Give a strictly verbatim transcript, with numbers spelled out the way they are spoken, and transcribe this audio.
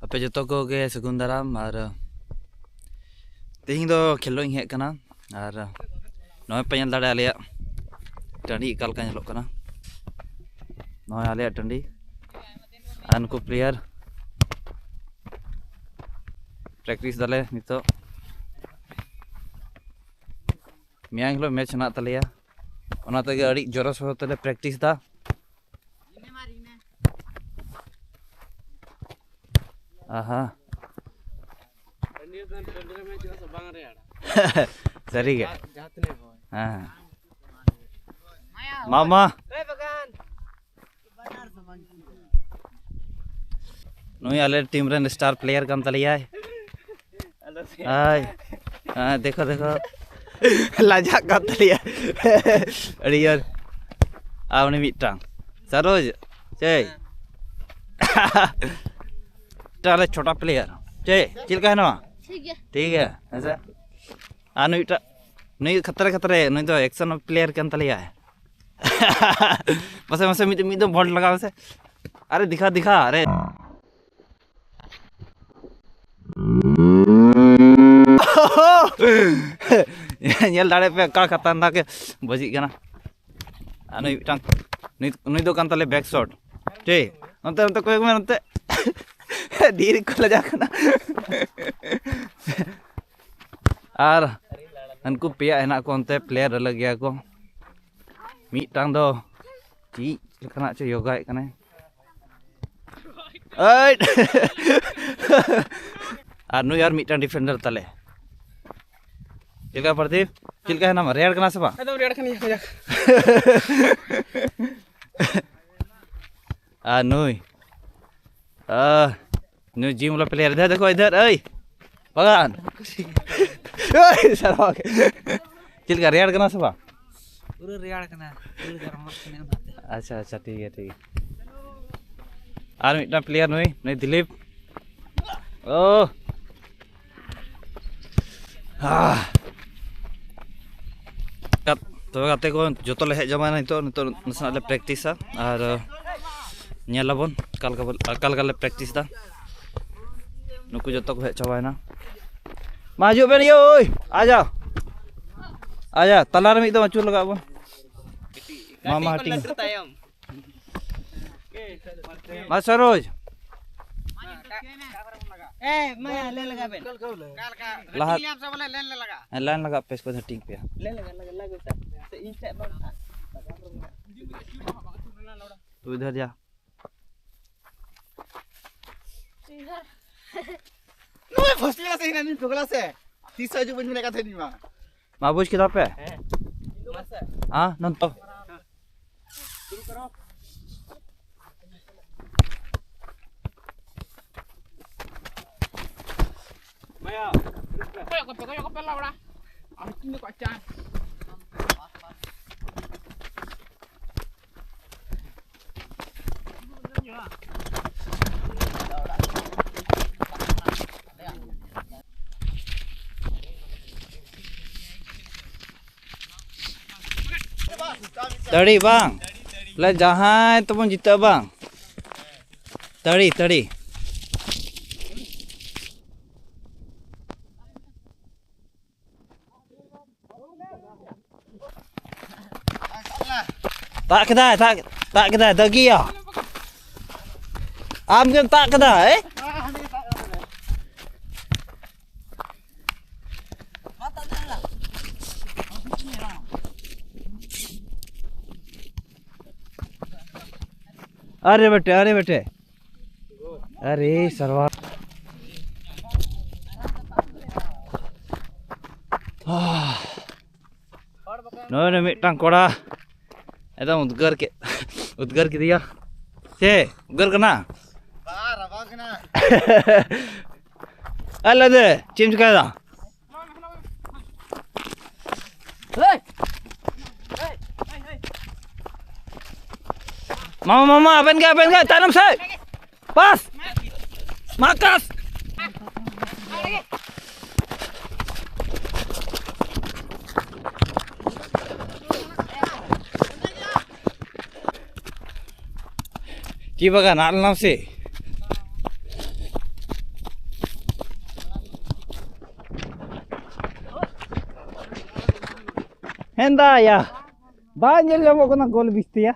ᱟᱯᱮ ᱡᱚᱛᱚ ᱠᱚᱜᱮ ᱥᱟᱹᱜᱩᱱ ᱫᱟᱨᱟᱢ᱾ ᱟᱨ ᱛᱮᱦᱮᱧ ᱫᱚ ᱠᱷᱮᱞᱳᱜ ᱤᱧ ᱦᱮᱡ ᱟᱠᱟᱱᱟ᱾ ᱟᱨ ᱱᱚᱜᱼᱚᱭ ᱯᱮ ᱧᱮᱞ ᱫᱟᱲᱮᱭᱟᱜᱼᱟ ᱟᱞᱮᱭᱟᱜ ᱴᱟᱺᱰᱤ ᱚᱠᱟ ᱞᱮᱠᱟ ᱧᱮᱞᱚᱜ ᱠᱟᱱᱟ᱾ ᱱᱚᱜᱼᱚᱭ ᱟᱞᱮᱭᱟᱜ ᱴᱟᱺᱰᱤ᱾ ᱟᱨ ᱱᱩᱠᱩ ᱯᱞᱮᱭᱟᱨ ᱯᱨᱮᱠᱴᱤᱥ ᱫᱟᱞᱮ ᱱᱤᱛᱚᱜ᱾ ᱢᱮᱭᱟᱝ ᱦᱤᱞᱳᱜ ᱢᱮᱪ ᱦᱮᱱᱟᱜ ᱛᱟᱞᱮᱭᱟ, ᱚᱱᱟ ᱛᱮᱜᱮ ᱟᱹᱰᱤ ᱡᱳᱨᱳ ᱥᱳᱨᱳ ᱛᱮᱞᱮ ᱯᱨᱮᱠᱴᱤᱥ ᱫᱟ᱾ ᱟᱦᱟ᱾ ᱴᱟᱺᱰᱤ ᱨᱮ, ᱴᱟᱺᱰᱤ ᱨᱮ ᱢᱮᱪ ᱦᱩᱭᱩᱜᱼᱟ ᱥᱮ ᱵᱟᱝ ᱨᱮᱭᱟᱲᱟ? ᱥᱟᱹᱨᱤ ᱜᱮ᱾ ᱡᱟᱦᱟᱸ ᱛᱤᱱᱟᱹᱜ ᱦᱚᱭ᱾ ᱦᱮᱸ᱾ ᱢᱟᱢᱟ᱾ ᱱᱩᱭ ᱟᱞᱮ ᱴᱤᱢ ᱨᱮᱱ ᱥᱴᱟᱨ ᱯᱞᱮᱭᱟᱨ ᱠᱟᱱ ᱛᱟᱞᱮᱭᱟᱭ᱾ ᱟᱭ᱾ ᱦᱮᱸ, ᱫᱮᱠᱷᱚ, ᱫᱮᱠᱷᱚ᱾ ᱞᱟᱡᱟᱜ ᱠᱟᱱ ᱛᱟᱞᱮᱭᱟ᱾ ᱟᱹᱰᱤ ᱡᱳᱨ᱾ ᱟᱨ ᱩᱱᱤ ᱢᱤᱫᱴᱟᱝ᱾ ᱥᱟᱨᱳᱡᱽ, ᱪᱮᱭ᱾ ᱢᱤᱫᱴᱟᱝ ᱟᱞᱮ ᱪᱷᱳᱴᱟ ᱯᱞᱮᱭᱟᱨ᱾ ᱪᱮᱭ, ᱪᱮᱫ ᱞᱮᱠᱟ ᱦᱮᱱᱟᱢᱟ? ᱴᱷᱤᱠ ᱜᱮᱭᱟ᱾ ᱴᱷᱤᱠ ᱜᱮᱭᱟ, ᱦᱮᱸ ᱥᱮ? ᱟᱨ ᱱᱩᱭᱴᱟᱜ, ᱱᱩᱭ ᱠᱷᱟᱛᱨᱟ ᱠᱷᱟᱛᱨᱟ, ᱱᱩᱭ ᱫᱚ ᱮᱠᱥᱚᱱ ᱯᱞᱮᱭᱟᱨ ᱠᱟᱱ ᱛᱟᱞᱮᱭᱟᱭ᱾ ᱢᱟᱥᱮ, ᱢᱟᱥᱮ, ᱢᱤᱫ, ᱢᱤᱫ ᱫᱚᱢ ᱵᱚᱞ ᱞᱟᱜᱟᱣ ᱢᱮᱥᱮ᱾ ᱟᱨᱮ ᱫᱤᱠᱷᱟ, ᱫᱤᱠᱷᱟ, ᱟᱨᱮ᱾ ᱧᱮᱞ ᱫᱟᱲᱮ ᱯᱮ, ᱚᱠᱟ ᱠᱷᱟᱛᱟᱨᱱᱟᱠ ᱮ ᱵᱟᱹᱡᱤᱜ ᱠᱟᱱᱟ᱾ ᱟᱨ ᱱᱩᱭ ᱢᱤᱫᱴᱟᱝ, ᱱᱩᱭ, ᱱᱩᱭ ᱫᱚ ᱠᱟᱱ ᱛᱟᱞᱮ ᱵᱮᱠ ᱥᱚᱴ᱾ ᱴᱷᱤᱠ, ᱱᱚᱛᱮ, ᱱᱚᱛᱮ ᱠᱚᱭᱚᱜ ᱢᱮ, ᱱᱚᱛᱮ᱾ ᱰᱷᱮᱨ ᱠᱚ ᱞᱟᱡᱟᱜ ᱠᱟᱱᱟ᱾ ᱟᱨ ᱩᱱᱠᱩ ᱯᱮᱭᱟ ᱦᱮᱱᱟᱜ ᱠᱚ ᱚᱱᱛᱮ, ᱯᱞᱮᱭᱟᱨ ᱟᱞᱟᱜᱽ ᱜᱮᱭᱟ ᱠᱚ᱾ ᱢᱤᱫᱴᱟᱝ ᱫᱚ ᱪᱮᱫ ᱞᱮᱠᱟᱱᱟᱜ ᱪᱚ ᱭᱳᱜᱟᱭᱮᱫ ᱠᱟᱱᱟᱭ᱾ ᱟᱨ ᱱᱩᱭ ᱟᱨ ᱢᱤᱫᱴᱟᱝ ᱰᱤᱯᱷᱮᱱᱰᱟᱨ ᱛᱟᱞᱮ᱾ ᱪᱮᱫ ᱞᱮᱠᱟ ᱯᱨᱚᱫᱤᱯ? ᱪᱮᱫ ᱞᱮᱠᱟ ᱦᱮᱱᱟᱢᱟ? ᱨᱮᱭᱟᱲ ᱠᱟᱱᱟ ᱥᱮ ᱵᱟᱝ? ᱮᱠᱫᱚᱢ ᱨᱮᱭᱟᱲ ᱠᱟᱱ ᱜᱮᱭᱟ ᱠᱟᱡᱟᱠ᱾ ᱟᱨ ᱱᱩᱭ, ᱟᱦ, ᱱᱩᱭ ᱡᱤᱢ ᱵᱟᱞᱟ ᱯᱞᱮᱭᱟᱨ, ᱤᱫᱷᱟᱨ ᱫᱮᱠᱷᱳ, ᱤᱫᱷᱟᱨ, ᱮᱭ, ᱵᱟᱜᱟᱱ᱾ ᱮᱭ, ᱥᱟᱨᱟ ᱜᱮ᱾ ᱪᱮᱫ ᱞᱮᱠᱟ, ᱨᱮᱭᱟᱲ ᱠᱟᱱᱟ ᱥᱮ ᱵᱟᱝ? ᱯᱩᱨᱟᱹ ᱨᱮᱭᱟᱲ ᱠᱟᱱᱟ, ᱯᱩᱨᱟᱹ ᱜᱚᱨᱚᱢᱚᱜ ᱠᱟᱱᱟ ᱚᱱᱟᱛᱮ᱾ ᱟᱪᱪᱷᱟ, ᱟᱪᱪᱷᱟ, ᱴᱷᱤᱠ ᱜᱮᱭᱟ, ᱴᱷᱤᱠ ᱜᱮᱭᱟ᱾ ᱟᱨ ᱢᱤᱫᱴᱟᱝ ᱯᱞᱮᱭᱟᱨ ᱱᱩᱭ, ᱱᱩᱭ ᱫᱤᱞᱤᱯ᱾ ᱳ᱾ ᱟᱦ᱾ ᱛᱚᱵᱮ ᱜᱟᱛᱮ ᱠᱚ, ᱡᱚᱛᱚ ᱞᱮ ᱦᱮᱡ ᱡᱟᱣᱨᱟᱭᱮᱱᱟ ᱱᱤᱛᱚᱜ, ᱱᱤᱛᱚᱜ ᱱᱟᱥᱮᱱᱟᱜ ᱞᱮ ᱯᱨᱮᱠᱴᱤᱥᱟ ᱟᱨ, ᱧᱮᱞ ᱟᱵᱚᱱ ᱚᱠᱟ ᱞᱮᱠᱟ ᱵᱚᱱ, ᱚᱠᱟ ᱞᱮᱠᱟ ᱞᱮ ᱯᱨᱮᱠᱴᱤᱥ ᱫᱟ᱾ ᱱᱩᱠᱩ ᱡᱚᱛᱚ ᱠᱚ ᱦᱮᱡ ᱪᱟᱵᱟᱭᱮᱱᱟ᱾ ᱢᱟ ᱦᱤᱡᱩᱜ ᱵᱮᱱ, ᱤᱭᱟᱹ, ᱳᱭ, ᱟᱡᱟ, ᱟᱡᱟ, ᱛᱟᱞᱟᱨᱮ ᱢᱤᱫ ᱫᱚᱢ ᱟᱹᱪᱩᱨ ᱞᱟᱜᱟᱜ ᱵᱚᱱ᱾ ᱢᱟ, ᱢᱟ, ᱦᱟᱹᱴᱤᱧ᱾ ᱞᱟᱹᱴᱩ ᱛᱟᱭᱚᱢ᱾ ᱢᱟ ᱥᱚᱨᱳᱡᱽ᱾ ᱮ, ᱢᱟ, ᱞᱮ ᱞᱟᱜᱟ ᱵᱮᱱ᱾ ᱞᱟᱦᱟ᱾ ᱦᱟᱹᱴᱤᱧ ᱞᱮᱭᱟᱢ ᱥᱮ ᱵᱚᱞᱮ ᱞᱮᱱ ᱞᱮ ᱞᱟᱜᱟ? ᱦᱮᱸ, ᱞᱟᱭᱤᱱ ᱞᱟᱜᱟᱜ ᱯᱮ, ᱤᱥᱠᱮ ᱵᱟᱫ ᱦᱟᱹᱴᱤᱧ ᱯᱮᱭᱟ᱾ ᱞᱮ ᱞᱟᱜᱟ, ᱞᱟᱜᱟ, ᱞᱟᱜᱟ, ᱥᱮ ᱤᱧ ᱴᱷᱮᱡ ᱵᱟᱝ᱾ ᱛᱚ ᱤᱫᱷᱟᱨ ᱡᱟ᱾ ᱱᱚᱜᱼᱚᱭ ᱯᱷᱟᱥᱴ ᱠᱞᱟᱥ ᱦᱮᱡ ᱮᱱᱟ, ᱱᱤᱛ ᱠᱞᱟᱥ ᱮ᱾ ᱛᱤᱥ ᱦᱤᱡᱩᱜ ᱵᱟᱹᱧ ᱢᱮᱱ ᱠᱟᱛᱷᱟ ᱱᱤᱭᱟᱹ ᱢᱟ᱾ ᱢᱟ ᱵᱩᱡᱽ ᱠᱮᱫᱟ ᱯᱮ? ᱦᱮᱸ᱾ ᱦᱮᱸ, ᱱᱚᱱᱛᱚ᱾ ᱠᱚᱭᱚᱜ ᱠᱚᱯᱮ, ᱠᱚᱭᱚᱜ ᱠᱚᱯᱮ ᱞᱟᱣᱲᱟ᱾ ᱟᱨ ᱛᱤᱱ ᱫᱚᱠᱚ ᱟᱪᱟᱱ᱾ ᱛᱟᱹᱲᱤ ᱵᱟᱝ᱾ ᱞᱮ ᱡᱟᱦᱟᱸᱭ ᱛᱮᱵᱚᱱ ᱡᱤᱛᱟᱹᱜᱼᱟ ᱵᱟᱝ᱾ ᱛᱟᱹᱲᱤ, ᱛᱟᱹᱲᱤ᱾ ᱛᱟᱜ ᱠᱮᱫᱟᱭ, ᱛᱟᱜ, ᱛᱟᱜ ᱠᱮᱫᱟᱭ, ᱫᱟᱹᱜᱤᱭᱟ᱾ ᱟᱢ ᱜᱮᱢ ᱛᱟᱜ ᱠᱮᱫᱟ, ᱮ? अरे बेटे, अरे बेटे, अरे सरवा। ᱱᱚᱜᱼᱚᱭ ᱢᱤᱫᱴᱟᱝ ᱠᱚᱲᱟ ᱮᱠᱫᱚᱢ ᱩᱫᱽᱜᱟᱹᱨ ᱠᱮᱫ, ᱩᱫᱽᱜᱟᱹᱨ ᱠᱮᱫᱮᱭᱟ᱾ ᱪᱮ ᱩᱫᱽᱜᱟᱹᱨ ᱠᱟᱱᱟ? ᱵᱟᱝ, ᱨᱟᱵᱟᱝ ᱠᱟᱱᱟ᱾ ᱟᱞᱮ ᱫᱮ, ᱪᱮᱫ ᱮᱢ ᱪᱤᱠᱟᱹᱭᱮᱫᱟ? ᱢᱟᱢᱟ, ᱢᱟᱢᱟ, ᱟᱵᱮᱱ ᱜᱮ, ᱟᱵᱮᱱ ᱜᱮ, ᱛᱟᱭᱱᱚᱢ ᱥᱮᱫ᱾ ᱯᱟᱥ᱾ ᱢᱟᱨᱠᱟᱥ᱾ ᱪᱮᱫ ᱵᱟᱜᱟᱱ ᱟᱫ ᱞᱮᱱᱟᱢ ᱥᱮ? ᱦᱮᱸᱫᱟᱭᱟ, ᱵᱟᱭ ᱧᱮᱞ ᱧᱟᱢᱚᱜ ᱠᱟᱱᱟ ᱜᱳᱞ ᱵᱤᱥᱛᱤᱭᱟ᱾